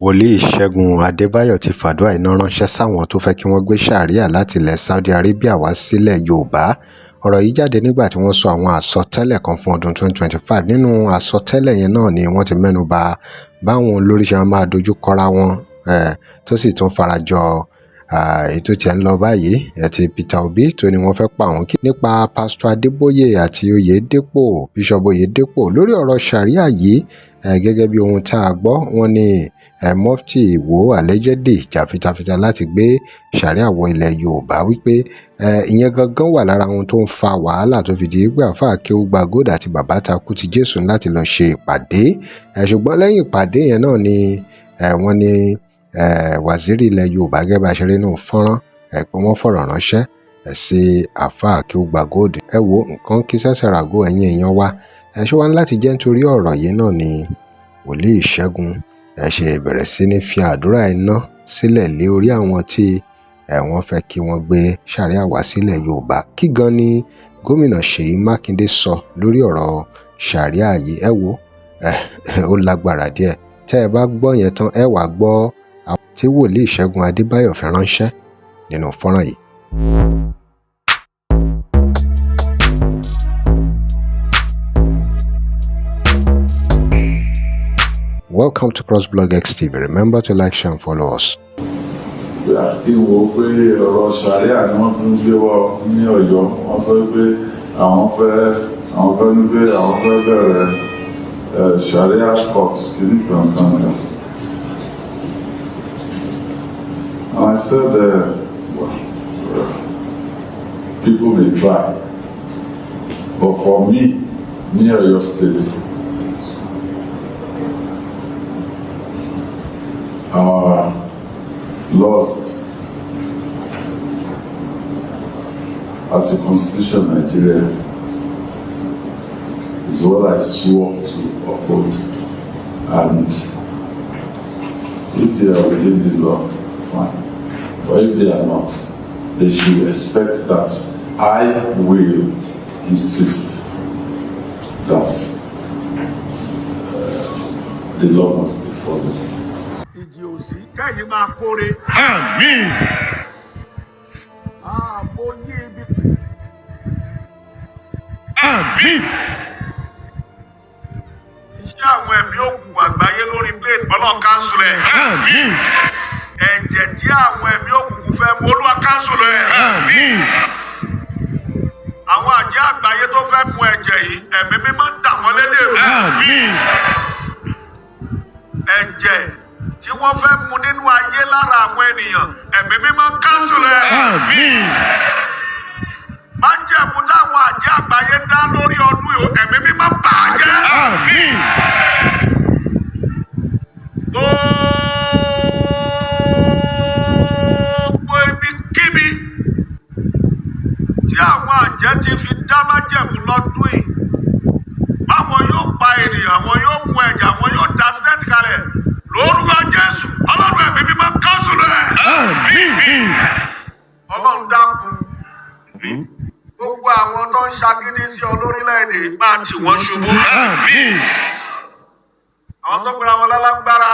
Wòlíì Ṣẹ́gun Adébáyò ti fàdúrà iná ránṣẹ́ sáwọn tó fẹ́ kí wọ́n gbé Sharia láti ilẹ̀ Saudi Arabia wá sílẹ̀ Yorùbá. Ọ̀rọ̀ yìí jáde nígbà tí wọ́n sọ àwọn àsọtẹ́lẹ̀ kan fún ọdún 2025. Nínú àsọtẹ́lẹ̀ yẹn náà ni wọ́n ti mẹ́nu bà báwọn olórí ṣe máa dojú kọra wọn, tó sì tún farajọ èyí tó tiẹ̀ ń lọ báyìí àti Peter Obi tó ní wọ́n fẹ́ pa àwọn kí nípa Pásítọ̀ Adébóyè àti Oyèdèpọ̀, Bishop Oyèdèpọ̀, lórí ọ̀rọ̀ Sharia yìí. Gẹ́gẹ́ bí ohun tá a gbọ́, wọ́n ní Mufti Ìwó allegedly jà fitafita láti gbé Sharia wọ ilẹ̀ Yorùbá, wípé ìyẹn gangan wà lára ohun tó ń fa wàhálà tó fi di pé Àáfàá Akéwúgbagold àti Bàbá Takú ti Jésù láti lọ ṣe ìpàdé. Ṣùgbọ́n lẹ́yìn ìpàdé yẹn náà ni wọ́n ní waziri ilẹ̀ Yorùbá, gẹ́gẹ́ bá a ṣe rí nínú fọ́nrán, pé wọ́n fọ̀rọ̀ ránṣẹ́ sí Àáfàá Akéwúgbagold. Ẹ wo nǹkan kí sẹ́sẹ̀ ràgó, ẹ̀yin èèyàn wa. Ṣé wàá ní láti jẹ́ nítorí ọ̀rọ̀ yìí náà ni Wòlíì Ṣẹ́gun ẹ ṣe bẹ̀rẹ̀ sí ní fi àdúrà iná sílẹ̀ lé orí àwọn tí wọ́n fẹ́ kí wọ́n gbé Sharia wá sílẹ̀ Yorùbá? Kí gan ni Gómìnà Ṣèyí Mákindé sọ lórí ọ̀rọ̀ Sharia yìí? Ẹ wo, ó lágbára díẹ̀. Tẹ́ ẹ bá gbọ́ yẹn tán, ẹ wàá gbọ́ tí Wòlíì Ṣẹ́gun Adébáyọ̀ fi ránṣẹ́ nínú fọ́nrán yìí. Welcome to CrossBlog X TV. Remember to like, share and follow us. Kí n wo pé ọ̀rọ̀ Sharia ni wọ́n tún gbé wọ ní Ọ̀yọ́. Wọ́n sọ pé àwọn fẹ́ ní pé àwọn fẹ́ bẹ̀rẹ̀ Sharia court kìíní kankan kan. And I said, well, people may try, but for me, ní Ọ̀yọ́ State, our laws àti Constitution Nigeria is what I swore to uphold, and if they are within the law, fine, but if they are not, they should expect that I will insist that the law must be followed. Ìjì òsì kẹ́yìn máa kóre. Àmín. Ààbò yí ibi. Àmín. Iṣẹ́ àwọn ẹ̀mí òkùnkùn àgbáyé lórí plane, Ọlọ́run cancel ẹ̀. Àmín. Ẹ̀jẹ̀ tí àwọn ẹ̀mí òkùnkùn fẹ́ mu, Olúwa cancel ẹ̀. Àmín. Àwọn àjẹ́ àgbáyé tó fẹ́ mu ẹ̀jẹ̀ yìí, Ẹ̀mí Mímọ́ ń dà wọ́n lédè rú. Àmín. Ẹ̀jẹ̀ tí wọ́n fẹ́ mu nínú ayé lára àwọn ènìyàn, Ẹ̀mí Mímọ́ cancel ẹ̀. Àmín. Májẹ̀mú táwọn àjẹ́ àgbáyé dá lórí ọdún yìí, Ẹ̀mí Mímọ́ bà á jẹ́. Àmín. Gbogbo ibikíbi tí àwọn àjẹ́ ti fi dá májẹ̀mú lọ́dún yìí báwọn yóò pa ènìyàn, àwọn yóò mú ẹ̀jẹ̀, àwọn yóò dá accident kalẹ̀, lórúkọ Jésù, Ọlọ́run Ẹ̀mí Mímọ́ cancel ẹ̀. Àmín. Ọlọ́run dákun, gbogbo àwọn tó ń ṣagídí sí ọ lórílẹ̀‐èdè, máa tì wọ́n ṣubú. Àmín. Àwọn tó pera wọn lálágbára,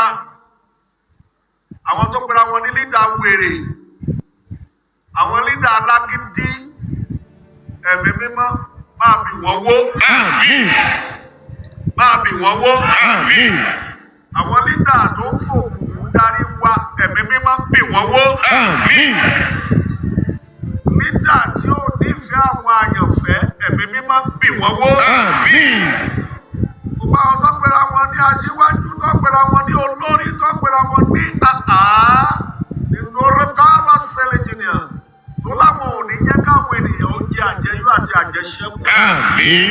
àwọn tó pera wọn ní leader wèrè, àwọn leader alágídí, Ẹ̀mí Mímọ́ máa bì wọ́n wó. Àmín. Máa bì wọ́n wó. Àmín. Àwọn leader tó ń fòkùnkùn darí wa, Ẹ̀mí Mímọ́ bì wọ́n wó. Àmín. Leader tí ó nífẹ̀ẹ́ àwọn àyànfẹ́, Ẹ̀mí Mímọ́ bì wọ́n wó. Àmín. Gbogbo àwọn tó pera wọn ní aṣíwájú, tó pera wọn ní olórí, tó pera wọn ní àá nínú rẹ́tàbà sẹ́lẹ̀jìnìà tó láwọn ò ní jẹ́ káwọn ènìyàn ó jẹ àjẹyó àti àjẹṣẹ́kù. Àmín.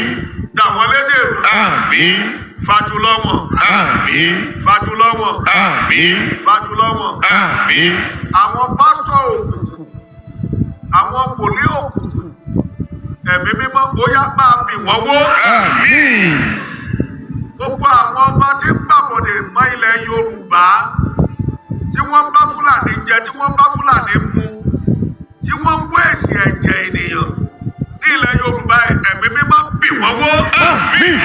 Dà wọ́n lédè rú. Àmín. Fàjùlọ wọn. Àmín. Fàjùlọ wọn. Àmín. Fàjùlọ wọn. Àmín. Àwọn pásítọ̀ òkùnkùn, àwọn wòlíì òkùnkùn, Ẹ̀mí Mímọ́, bóyá máa bì wọ́n wó. Àmín. Gbogbo àwọn ọba tí ń gbàbọ̀dè mọ́ ilẹ̀ Yorùbá, tí wọ́n bá Fúlàní jẹ, tí wọ́n bá Fúlàní mu, tí wọ́n ń wé èsì ẹ̀jẹ̀ ènìyàn ní ilẹ̀ Yorùbá, Ẹ̀mí Mímọ́ bì wọ́n wó. Àmín.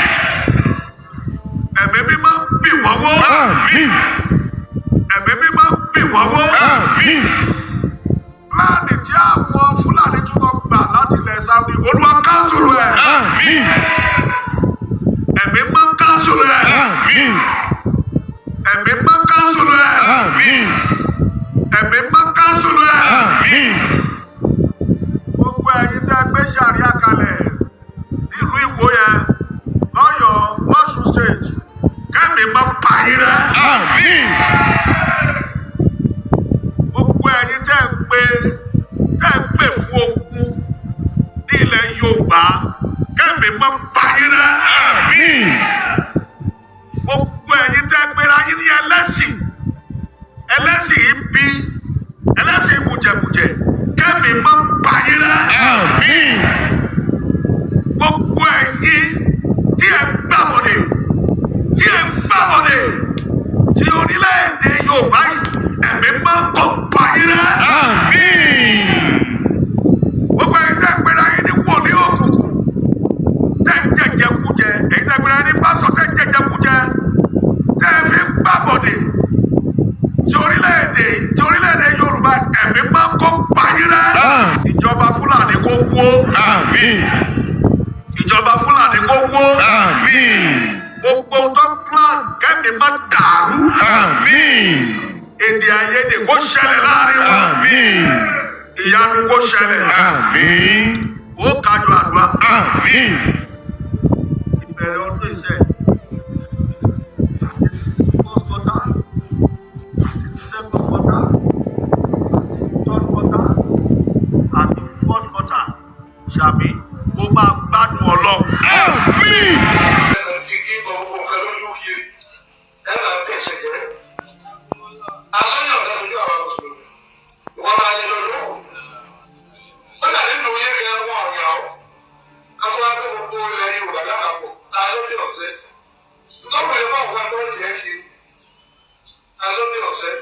Ẹ̀mí Mímọ́ bì wọ́n wó. Àmín. wọ́n wó. Àmín. Plan tí àwọn Fúlàní tún lọ gbà láti ilẹ̀ Saudi, Olúwa cancel ẹ̀. Àmín. Ẹ̀mí máa ń cancel ẹ̀. Àmín. Ẹ̀mí máa ń cancel ẹ̀. Àmín. Ẹ̀mí máa ń cancel ẹ̀. Àmín. Gbogbo ẹ̀yin tẹ́ gbé sàríà kalẹ̀ nílùú Ìwó yẹn, lọ́yọ̀ọ́, lọ́sùn State, kẹ́mi máa pa yín rẹ́. Àmín. Gbogbo ẹ̀yin tẹ́ ń pè fún ogun ní ilẹ̀ Yorùbá, kẹ́mi máa pa yín rẹ́. Àmín. Gbogbo ẹ̀yin tẹ́ pera yín ní ẹlẹ́sìn, ẹlẹ́sìn ibi, ẹlẹ́sìn mùjẹ̀mùjẹ̀, kẹ́mi máa pa yín rẹ́. Àmín. Gbogbo ẹ̀yin tí ẹ ń gbàbọ̀dè, tí ẹ ń gbàbọ̀dè tí orílẹ̀-èdè Yorùbá yìí, ẹ̀mí máa ń kọ́ pa yín rẹ́. Àmín. Gbogbo ẹ̀yin tẹ́ ń pera yín ní wòlíì òkùnkùn, tẹ́ ń jẹjẹkújẹ, ẹ̀yin tẹ́ ń pera yín ní pásítọ̀, tẹ́ ń jẹjẹkújẹ, tẹ́ ẹ fi ń gbàbọ̀dè tí orílẹ̀-èdè Yorùbá, ẹ̀mí máa ń kọ́ pa yín rẹ́. Ìjọba Fúlàní kó wó. Àmín. Ìjọba Fúlàní kó wó. Àmín. Gbogbo tó ń plan, kẹ́mi má dàrú. Àmín. Èdè àìyedè kó ṣẹlẹ̀ láàrin wọn. Àmín. Ìyanu kó ṣẹlẹ̀. Àmín. Ó kájọ àdúrà. Àmín. Ìbẹ̀rẹ̀ ọdún iṣẹ́ àti first quarter àti second quarter àti third quarter àti fourth quarter, ṣàbí ó máa gbádùn Ọlọ́run. Àmín. Ẹ fi kí gbogbo nǹkan lójú kiri, ẹ máa tẹ̀sẹ̀ jẹ́ alóyè ọ̀dọ́ ojú àwọn mùsùlùmí wọ́n máa yẹ lọ́dún ó dà nínú yé gan wọn ọ̀yàn ọ́ káfíńwá tó gbogbo ilẹ̀ Yorùbá lápapọ̀ alóyè ọ̀sẹ̀ lọ́kùnrin bá wọn tó jẹ́ kiri alóyè ọ̀sẹ̀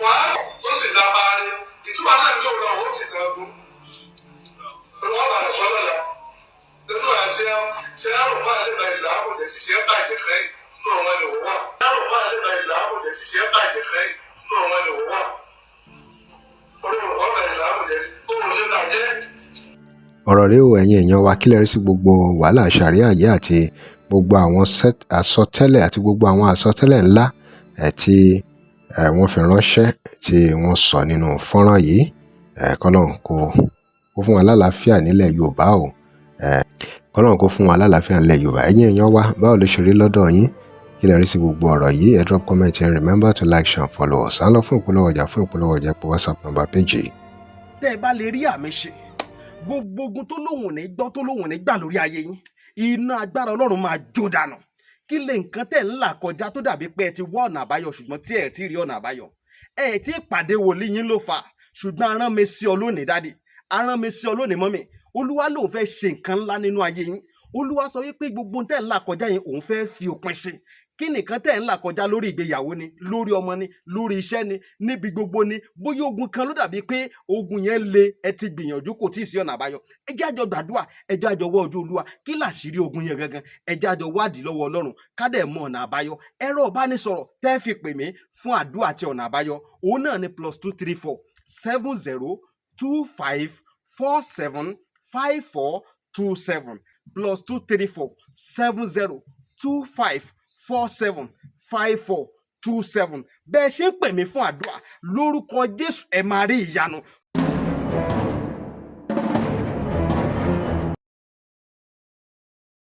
wàá ó sì dá parí ìtumọ̀ náà ní òun náà ó sì tẹ̀ ọ́ wọ́n bá lọ sọ́dọ̀ la nínú àti tí a rò bá lè ba ìsìlámù jẹ́ tí ẹ bàjẹ́ kẹ́yìn nínú wọn ni wọ́n wà. A rò bá lè ba ìsìlámù jẹ́ tí ẹ bàjẹ́ kẹ́yìn nínú wọn ni wọ́n wà. Olùkọ́ ba ìsìlámù jẹ́ òun lè bàjẹ́. Ọ̀rọ̀ rèé o, ẹ̀yin èèyàn wa, kí lẹ rí sí gbogbo wàhálà sàríà yìí àti gbogbo àwọn àsọtẹ́lẹ̀ àti gbogbo àwọn àsọtẹ́lẹ̀ ńlá ẹ̀ tí wọ́n fi ránṣẹ́, tí wọ́n sọ nínú fọ́nrán yìí? Kọ́lọ́run kó fún wa lálàáfíà nílẹ̀ Yorùbá o. Kọ́lọ́run kó fún wa lálàáfíà nílẹ̀ Yorùbá. Ẹ̀yin èèyàn wa, báwo ló ṣe rí lọ́dọ̀ yín? Kí lẹ rí sí gbogbo ọ̀rọ̀ yìí? Ẹ drop comment and remember to like, share and follow us. À ń lọ fún ìpolówó ọjà. Fún ìpolówó ọjà, pé WhatsApp number page yìí. Tẹ́ ẹ bá lè rí àmì ṣe, gbogbo ogun tó lóhùn ní gbọ́, tó lóhùn ní gbà lórí ayé yín, iná agbára Ọlọ́run máa jó dànù. Kí lè nǹkan tẹ̀ ń là kọjá tó dàbí pé ẹ ti wá ọ̀nà àbáyọ, ṣùgbọ́n tí ẹ ti rí ọ̀nà àbáyọ? Ẹ ti pàdé wòlíì yín ló fà á, ṣùgbọ́n arán mi sí ọ lónìí, daddy, arán mi sí ọ lónìí, mummy. Olúwa lòun fẹ́ ṣe nǹkan ńlá nínú ayé yín. Olúwa sọ wípé gbogbo tẹ̀ ń là kọjá yẹn, òun fẹ́ fi òpin sí. Kí nìkan tẹ̀ ń là kọjá? Lórí ìgbéyàwó ni, lórí ọmọ ni, lórí iṣẹ́ ni, níbi gbogbo ni. Bóyá ogun kan ló dàbí pé ogun yẹn le, ẹ ti gbìyànjú, kò tí ì sí ọ̀nà àbáyọ. Ẹ jẹ́ àjọ gbàdúrà, ẹ jẹ́ àjọ wọ́ ojú Olúwa. Kí làṣírí ogun yẹn gangan? Ẹ jẹ́ àjọ wádìí lọ́wọ́ Ọlọ́run, ká dẹ̀ mọ ọ̀nà àbáyọ. Ẹ̀rọ ìbánisọ̀rọ̀ tẹ́ fi pè mí fún àdúrà àti ọ̀nà àbáyọ, òun náà ni +234 70 25 47 54 27, +234 70 25 47 54 27. Bẹ́ẹ̀ ṣe ń pè mí fún àdúrà, lórúkọ Jésù, ẹ máa rí ìyanu.